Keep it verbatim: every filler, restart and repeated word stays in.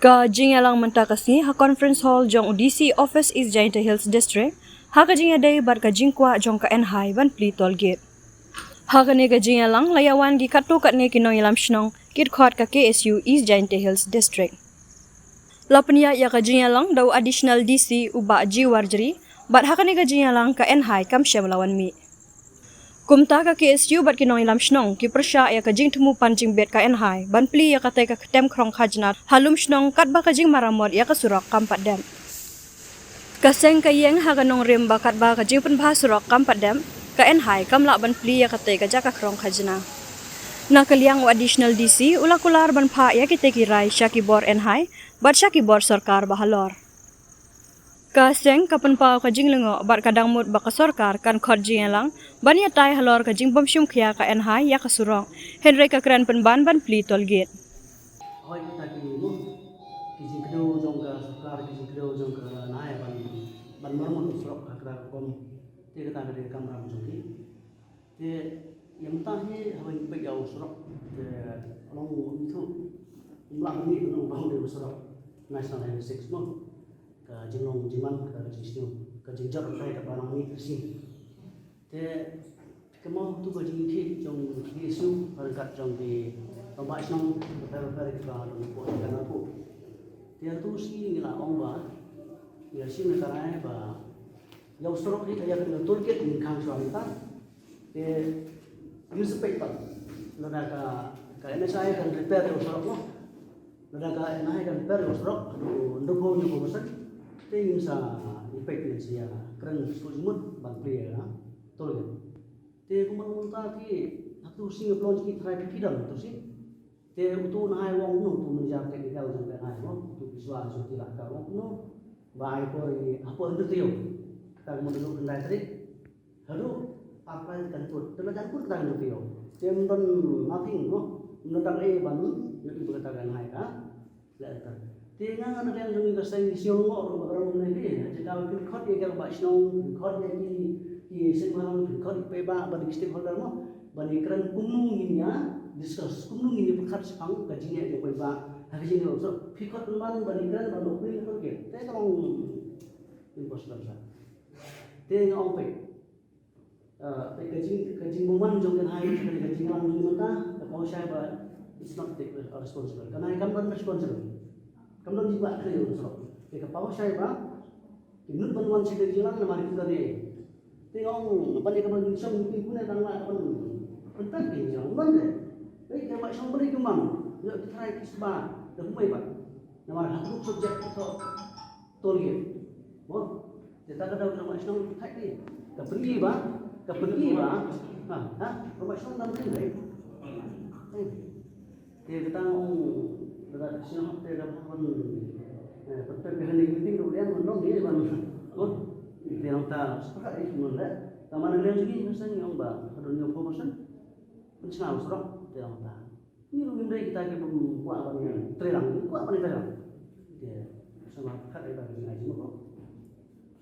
Ka jingïalang mynta ka sngi ha Conference Hall jong u D C Office East Jaintia Hills District, ha ka jingïadei bad ka jingkwah jong ka N H I ban plie toll gate. Ha kane ka jingïalang la ïawan ki katto katne ki nongïalam shnong, ki dkhot ka K S U East Jaintia Hills District. La pynïaid ïa ka jingïalang da u Additional D C u Bah G Warjri, bad ha kane ka jingïalang ka N H I kam shym la wan mih. Kumta ka K S U bad ki nongïalam shnong ki pyrshah ïa ka jingthmu pan jingbit ka N H I ban plie ïa katei ka ktem khrong khajna ha lum shnong katba ka jingmaramot ïa ka surok kam pat dep. Ka seng ka ïeng ha ka nongrim ba katba ka jingpynbha surok kam pat dep, ka N H I kam lah ban plie ïa katei ka jaka khrong khajna. Na ka liang u Additional D C u la kular ban phah ïa kitei ki rai sha ki bor N H I bad sha ki bor sorkar ba halor. Ka seng ka pynpaw ka jinglyngngoh bad ka dang mut ba ka sorkar kan khot jingïalang ban ïatai halor ka jingbym shim khia ka N H I ïa ka surok, hynrei ka kren pynban ban plie toll gate. Hoi kita ki mo, ki jingkdew jong ka sorkar, ki jingkdew jong ka N H I ban, ban maramot surok ha kata ka rukom. Te kata ka dei ka kamram jong ki. Te ïa mynta hi haba ngi peit ïa u surok, te long u ithuh, um lah ban ngi ban ong ba u dei u surok National Highway six mo. Ka jinglong jingman, ka jingsniew, ka jingjot ka kaba nang ngi ka sniew. Te ka mut tu ka jingkhih jong ki issue, ka ryngkat jong ki rangbah shnong bapher bapher kiba don hapoh ka nangku. Te ïa tu shi ngi la ong ba ïa shi ngi ka rai ba ïa u surok hi ka ïa ka toll gate ngi khang shuwa mynta. Te ïa sa peit pat lada ka, ka N H I kan repair ïa u surok mo. Lada ka N H I kan repair ïa u surok haduh hynriewphew hynñiewphew percent. Te ïa sa peit ngi sa ïa kren sngewthuh jingmut ban plie ïa ka toll gate. Te kumba mynta ki ha tu shi ngi pynlong ki trai phi don tu shi. Te utu N H I u ong kumno, utu manager technical jong ka N H I u ong, utu Biswa Jyoti Lakhka u ong kumno ba ai por ïa hapoh hynriew taïew. Kata ka mut haduh khyndai tarik haduh apply kan kut. Te la jan kut kata ka hynriew taïew. Te ym don nothing mo. Ym don tang ei ban ïohi ba kata ka N H I ka leh kata. Te nga nga na liang jong ngi ka seng ngi sngew lyngngoh ruh ba ka rong ne phi, ha jaka ba phin khot ïa ki rangbah shnong, phin khot ïa ki, ki seng bhalang, phin khot ïa ki paidbah bad ki stakeholder mo, ban ïa kren kumno ngin ïa discuss, kumno ngin ïa pyrkhat shaphang ka jingeh jong u paidbah ha ka jingeh u surok. Phi khot pynban ban ïa kren ban ïa kren, te ka long impossible sa. Te nga ong peit, ah, peit ka jing, ka jingbymman jong ka N H I, ka jingwan jong mynta, ka paw shai ba it's not take responsible. Ka N H I kam don responsible. Kam don jingba khlei u surok. Te ka paw shai ba ki mut ban wan sha ka jingïalang namar ki don ei. Te nga ong ban ïa kaba ngin shong meeting pune tang la ban pyntat ka jingïalang ban le. Peit ka ba shong ban ïa ki man, ïa ki trai ki sba da kumai ba. Namar ha group subject ki toh toll gate. Mo, te ta ka dei ka rangbah shnong thait ni. Ka pyngi ba, ka pyngi ba. Ha, ha, rangbah shnong dang pyngi dei. Te kata ong, kata shnong te ka pyn, eh, pynpep ka hani meeting ruh dei ban long ni ban. Mo, te ong ta sepakat ni semua dei. Ta mana dei sini masa ni ong ba, ka don ïa phomosan. Pynshna u surok, te ong ta. Ngi ruh ngim dei kita ki bym kwah ban trei lang, kwah ban trei lang. Te sama kat ïa ka ngi ai jingmut.